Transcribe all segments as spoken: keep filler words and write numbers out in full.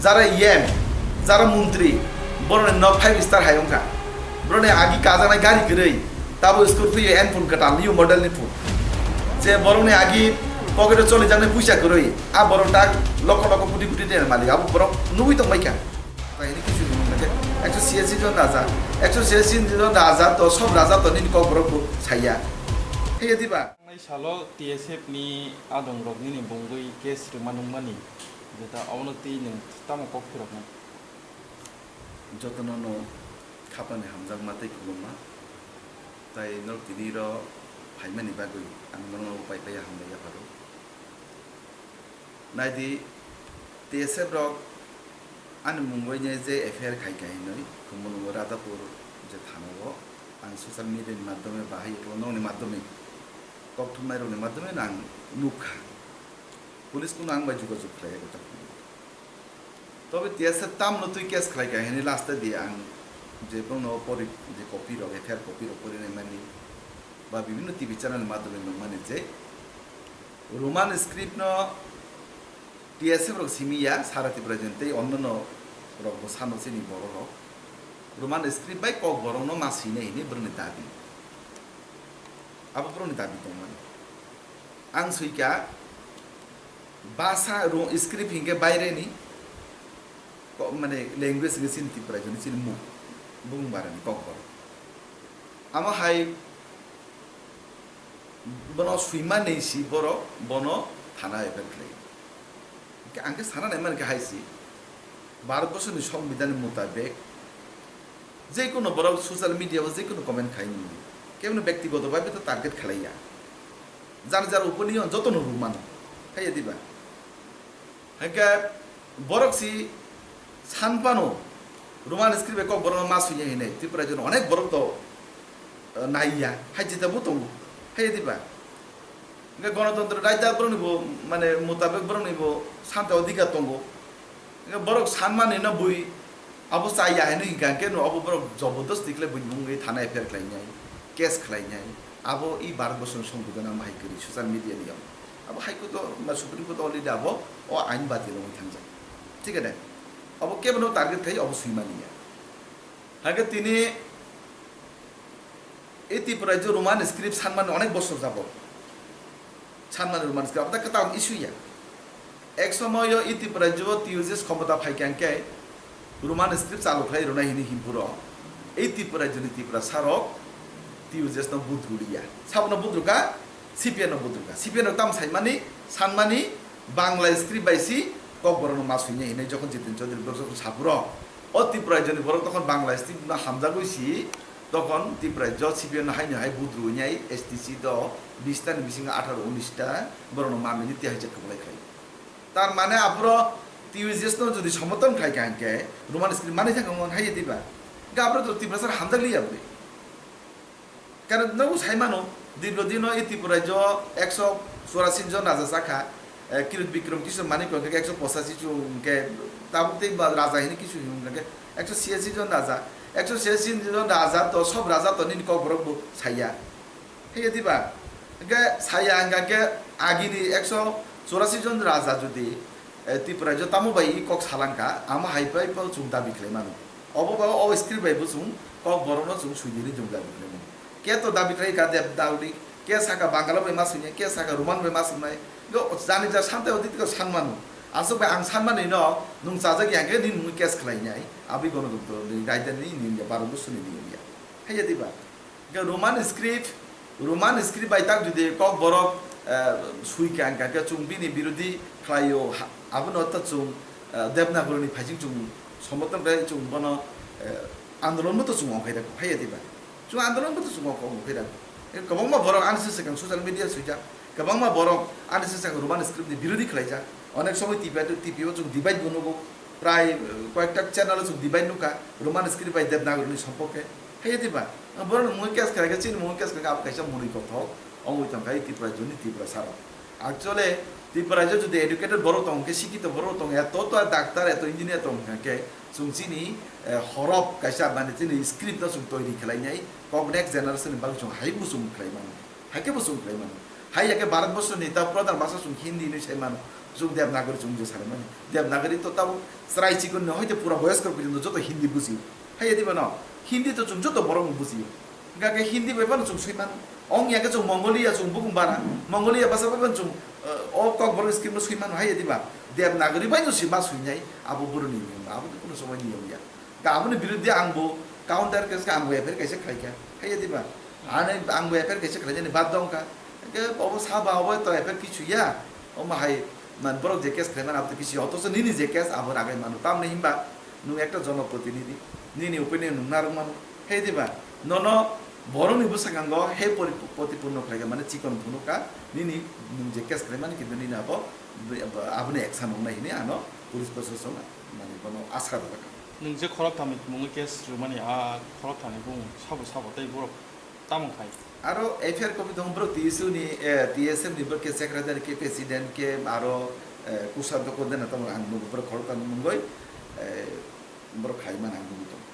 Jara E M, jara montri, borokni nok five star hai wngkha. Borokni agi kajaknai gari kwrwi, tabo Scorpio N phone kwtal, new model ni phone. Je borokni agi pocket o cholijaknai puisa kwrwi, a borok dak lokho lokho koti koti tenani malik, abo borok nugwi tongbaikha. Bahini kichu hwnwi hwnkhe, ekso siyasi jon raja, ekso siyasi jon raja to, sob raja to nini kok borok bo saiya. Haiya diba? Tangnai salo T S F ni adong rok nini bungwi case rwma nungmani, jeta obono twi nwng tamo kok phiroknai? Jotono no khapani hamjakma tei khulumma, tai norok tini ro phaimani bagwi ang norokno pai pai hambai yapharo. Naidi, T S F rok ani mungwi nai je F I R khai khai hinwi, Kumbulungo Radhapur je thana o ang social media ni madhyome bahai eko nokni madhyome, kok thumnai rokni madhyome no ang nukha. Police kuno ang bai jogajog khlai eko. Tobe T S F tamno twi case khlai khai hinwi last di ang je bono pori je copy rok, F I R copy rok pori nai mani ba bibhinno T V channel ni madhyome nukmani je Roman script no T S F rok simi ya, sara Tripura joni tei onnono rok bo sano chini borok rok. Roman script bai kok borok no ma sine hini borokni dabi. Abo borokni dabi tongmani. Ang soika basa ro-, script hinkhe baireni ko-, mane language hinkhe chini Tripura joni chini muk bung barani kok borok. Amo hai bono swimani si borok bono thana F I R khlai. Hingke ang khe sana naimani khe hai si, Bharat borsoni songbidhan ni mutabek je kono borok social media o je kono comment khai mani, kebono bektigoto bhabe to target khlai ya, jar jar opinion jotono rw mano, hai ya diba? Hingke borok si san phano Roman script bai kok borokno ma swiya hinwi Tripura joni onek borok to, eh, naiya, hai jita bo tongo, hai diba? Hingke gonotontro raida borokni bo, mane, mutabek borokni bo santa odhikar tongo. Hingke borok sanmani no bui abo chaya hinwi hingka hingke no abo borok jobordosti khlai bui mungwi thana F I R khlainai, case khlainai. Abo i Bharat borsoni songbidhan amo hai kwrwi social media ni yong. Abo High Court o, na Supreme Court already abo o ain batil wngwi thangjak. Thik ade? Abo kebono target khai abo swimani ya. Hake tini e Tripura je Roman script sanmani onek bosor jabo. Sanmani Roman script, abo ta kwtal issue ya. Ek somoyo e Tripura je T U J S khomota phaikha hingke Roman script chalu khlai rwnai hini himpuro e Tripura jeni Tripura sarok T U J S no budruliya. Sabono budruka, C P I no budruka. C P I no tam saimani, sanmani, Bangla script bai si kok borokno ma swinai hinwi jokhon Jiten Chaudhary borok jokhon sapuro, o Tripura jeni borok tokhon Bangla script no hamjagwi si, tokhon Tripura jo C P I no haino hai budruinai S T C do bis ta ni bisingo atharo unis ta borokno ma mini tihai je kwplai khlai. Tar mane aphuro T U J S no jodi somoton khai kha hingke Roman script mani thangkha mon hai diba? Hingke aphuro to Tripura sar hamjak liya bwi. Karon nogo sai mano, dirgo dino e Tripura jo ekso churasi jon raja chakha, eh, Kirut Bikram Kishore Manik hingke ekso pochashi jon hingke tabuk tei ba raja hini kisu hino hingke ekso chhiyasi jon raja, ekso chhiyasi jon raja to sob raja to nini kokborok bo saiya. Hingke diba? Hingke saiya hingka khe agini ekso churasi jon raja jodi, eh, Tripura jo tamo bai i kok salangkha, amo hai bai bo chwng dabi khlai mano. Obo ba o script bai bo chwng kok borokno chwng sui dini chwng dabi khlai mano. Khe to dabi khlai kha Devanagari, khe saka Bangla bai ma swinai, khe saka Roman bai ma swinai. Hingke jani ja sante odi tiko san mano. Aswk bai ang san mani no nwng chajak ya hingke nini mungwi case khlai nai. Aboni gonotontro ni raida ni nini ya Bharat borsoni niyom ya. Haiya diba? Hingke Roman script, Roman script bai tak jodi kok borok, eh, sui kha hingka khe chwng bini birodhi khlaio, ha-, abono ta chwng, eh, Devanagari ni phaising chwng somoton khlai chwng bono, eh, andolon bo to chwng ongkhai rw kha, haiya diba? Chwng andolon bo to chwng ongkhai rw kha. Eh, kwbangma borok ani se swkang social media swijak, kwbangma borok ani se swkang Roman script ni birodhi khlaijak. Onek somoi T P, T P o chwng debate bo nugo, prai, eh, koyekta channel o chwng debate nukha, Roman script bai Devanagari ni somporke. Haiya diba? Borok ni mungwi case khlai khe, chini mungwi case khlai khe, abo kaisa mwnwi kothok wngwi tong kha, Tripura joni Tripura sarok. Actually, Tripura jo jodi educated borok tong khe, sikito borok tong, eto to doctor, eto engineer tong kha khe, chwng chini, eh, horof kaisa, mane chini script no chwng toiri khlai nai, kok next generation ni bagwi chwng hai bo chwng khlai mano, hai khe bo chwng khlai mano. Hai ya khe Bharat borsho ni ta pradhan bhasha chwng Hindi hinwi sai mano. Chwng Devanagari chwng je sarimani. Devanagari to tabuk chwrai chikon ni hoite pura boyoskor porjonto joto Hindi bujio. Haiya diba no? Hindi to chwng joto borok no bujio. Hingkha khe Hindi bai phano chwng swi mano. Ong ya khe chwng Mongolia chwng bukung bara. Mongolia basa bai phano chwng, eh, o Kokborok script no swi mano. Haiya diba? Devanagari bai no swi ma swi nai. Abo boro ni niyom. Abo to kuno somoi niyom ya. Aboni biruddhe ang bo counter case khe ang bo F I R kaisa khlai kha. Haiya diba? Ani ang bo F I R kaisa khlai jani bad dong kha. Hingkhe obo saba obo to F I R kichu ya. Omo hai man borok je case khlai mano abo to kichu ya. Otoso nini je case abo ragai mano. Tamni himba nwng ekta jonoprotinidhi. Nini opinion nwng narwk mano. Haiya diba? Nono borokni bwskango he pori-, protipurno khlai kha mane chikon phunuk kha. Nini nwng je case khlai mani kintu nini abo aboni action wngnai hinwi ano police proshasong mane bono asa rwjak kha. Nwng je khoroktham ni mungwi case rwmani, a khoroktham ni bumung sabo sabo tei borok tamo khai? Aro F I R copy tongo borok T S U ni, eh, T S F ni borok khe secretary khe president khe aro, eh, kusa doko dena tamo ang nugo borok khoroktham ni mungwi, eh, borok khai man ang nugwi tongo.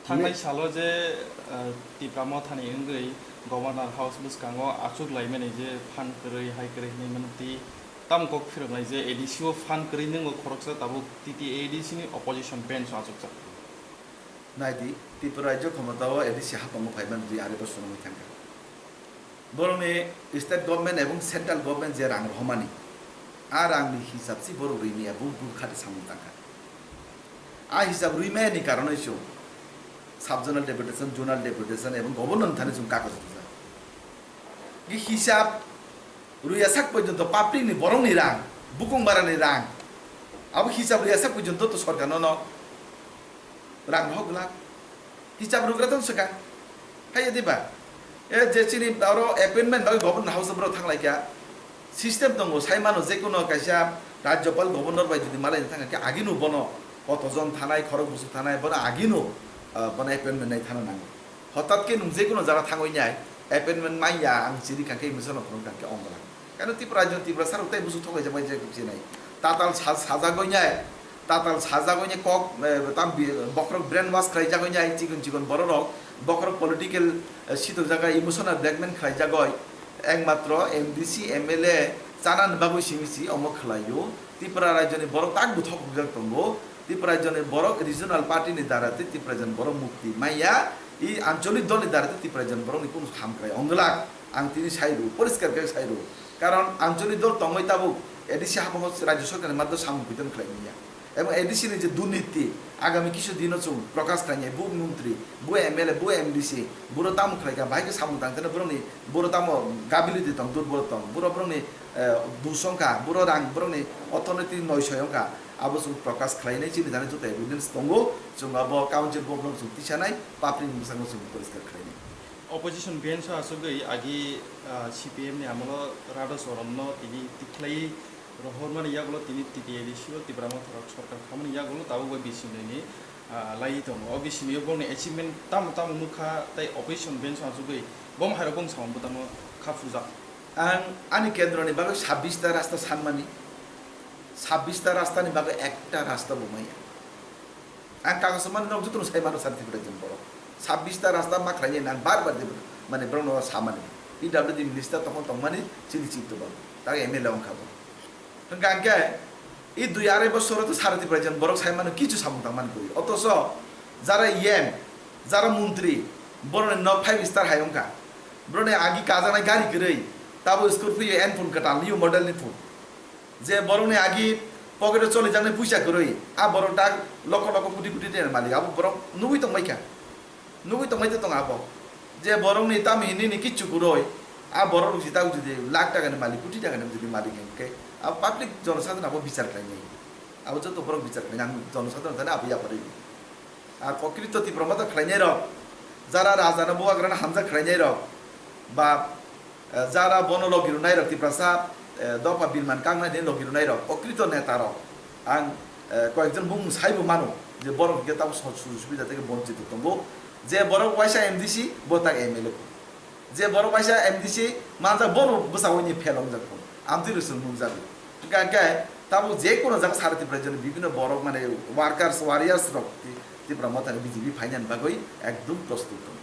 Thangnai salo je, eh, Tipra Mothani wngwi Governor House bwskango achuk laimani je phan kwrwi hai kwrwi hinwi mano tei tamo kok phiroknai je A D C o phan kwrwi nwngo khoroksa tabuk T T A A D C ni opposition bench o achukjak. Naidi, Tripura rajyo khomotao A D C haphango phaiman dui arai bosor wngwi thangkha. Borokni state government ebong central government je rang rohormani, a rangni hisab si borok rwi maya, buk buk khati samung tangkha. A hisab rwi maya ni karonoi chwng sub zonal deputation, zonal deputation ebong governor ni thani chwng kagoj rijak. Hi hisab rwya sak porjonto public ni borok ni rang, bukung bara ni rang, abo hisab rwya sak porjonto to sorkar no no rang rohor glak. Hisab rwgra tong swkang. Haiya diba? E je chini oro appointment bagwi government house borok thang lai kha. System tongo, sai mano je kono kaisa rajyopal governor bai jodi malai thang khe agino bono kotojon thanai, khorok busu thanai, bono agino, ah, bono appointment nai thana nango. Hotat khe nwng je kono jaga thangwi nai, appointment manya ang chiri kha khe misa no phunuk kha khe ongla. Kano Tripura rajyo Tripura sarok tei busu thok kaisa bai je khe chinai. Tatal sa-, sajagwi nai, tatal sajagwi nai kok, eh, tam bi-, bokhorok brain wash khlai jagwi nai, chikon chikon borok rok, bokhorok political, eh, sitok jaga emotional blackmail khlai jagwi, ekmatro M D C, M L A, chanani bagwi simi si omo khlaio. Tripura rajyoni borok tak buthok hukjak tongo. Tripura rajyoni borok regional party ni dara tei Tripura rajyoni borok mukti maya. I ancholik dol ni dara tei Tripura rajyoni borok ni kunu hamkrai ongglak. Ang tini sai rw, poriskar khe sai rw. Karon ancholik dol tongwi tabuk A D C haphango rajya sorkar ni maddo samung piton khlai manya. Ebong A D C ni je durniti, agami kisu dino chwng prokash khlainai, bu montri, bu M L A, bu M D C, buro tamo khlaikha, bahai khe samung tang tene borokni, buro tamo gability tong, durbol tong, buro borokni, eh, dusongkha, buro rang, borokni orthonoiti noisoi wngkha, abo chwng prokash khlainai, chini thani joto evidence tongo, chwng abo council board no chwng tisanai, public ni bwskango chwng poriskar khlainai. Opposition bench o asugwi agi, ah, C P M ni amolo Radha Charan no tini tikhlai rohormani yagulo tini T T A D C o Tipra Motha rok sorkar khamani yagulo tabuk bai bisingni, ah, lai tongo. O bisingni bongni achievement tamo tamo nukha tei opposition bench o asugwi bom hairok bong samung bwtangno kha phurjak. Ang ani kendroni bagwi sabbish ta rasta sanmani, sabbish ta rastani bagwi ekta rasta bo maya. Ang kagoso mani nok jotono sai mano sani Tripura rajyoni borok. Sabbish ta rasta ma khlainai nang bar bar de mane borokno samani. P W D minister tokon tongmani chini chitto babu. Tak M L A wngkha bo. Hwnkha hwnkhe i dui arai bosoro to sara Tripura rajyoni borok sai mano kichu samung tangmani kwrwi. Otoso jara E M, jara montri, borokni nok five star hai wngkha. Borokni agi kajaknai gari kwrwi, tabo Scorpio Enfield kwtal new model ni phone. Je borokni agi pocket o cholijaknai puisa kwrwi, a borok tak lokho lokho koti koti tenani malik, abo borok nugwi tongbaikha, nugwi tongbai tong abo. Je borokni tamo hinwi ni kichu kwrwi, a borok rok jita jodi lakh taka ni malik, koti taka ni jodi malik hinkhe, abo public jonosadharon abo bichar khlainai, abo joto borok bichar khlainai, ang jonosadharon thani abo yapharwi. Ar prokrito Tipra Motha khlainai rok, jara raja no bubagra no hamjak khlainai rok, ba, eh, jara bono logi rwnai rok, Tiprasa, eh, dopha bilman kangnai ni logi rwnai rok, prokrito neta rok, ang, eh, koyekjon bumung saibo mano je borok hwnkhe tamo so-, sujuk subida tei bonchito tongo, je borok waisa M D C, bo tak M L A. Je borok waisa M D C manjak, bono bwskango ni fail wngjak phano, amtwi rwchwng nukjago. Hwnkha hwnkhe tabuk je kono jaga sara Tipra rajyoni bibhinno borok mane workers, warriors rok Ti-, Tipra Mothani B J P phainani bagwi ekdum prostut tongo.